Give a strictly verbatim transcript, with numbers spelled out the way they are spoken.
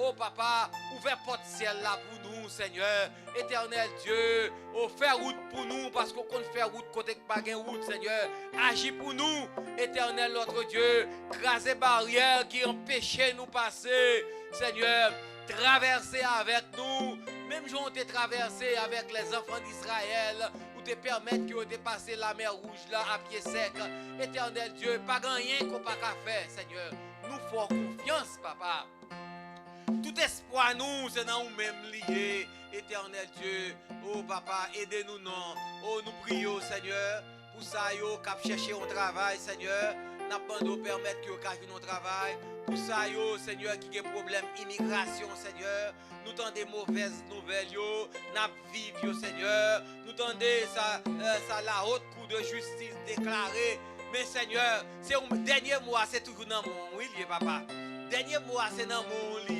O papa, ouvè pòt syèl la pou nou, Senyè. Etènèl Dye, o, fè wout pou nou, paske w konn fè wout kote k pa gen wout, Senyè. Aji pou nou, Etènèl notre Dieu. Kraze baryè ki anpeche nou pase, Senyè. Travèse avèk nou, menm jan w te travèse avèk les enfants d'Israël, ou te pèmèt ke yo te pase Lamè Wouj la a pye sèk. Etènèl Dye, pa gen anyen ke w pa ka fè, Senyè. Nou fè w konfyans, papa. Tout espwa nou, se nan ou menm li ye, Etènèl Dye. O papa, ede nou non. O, nou priye w, Senyè, pou sa yo k ap chèche yon travay, Senyè. N ap mande w pèmèt ke yo ka jwenn yon travay. Pou sa yo, Senyè, ki gen pwoblèm imigrasyon, Senyè, nou tande movèz nouvèl yo, n ap viv yo, Senyè. Nou tande sa, eh, sa la haute cour de justice deklare. Men, Senyè, se ou, dènye mo a se toujou nan men w, wi, li ye, papa. Dènye mo a se nan men w li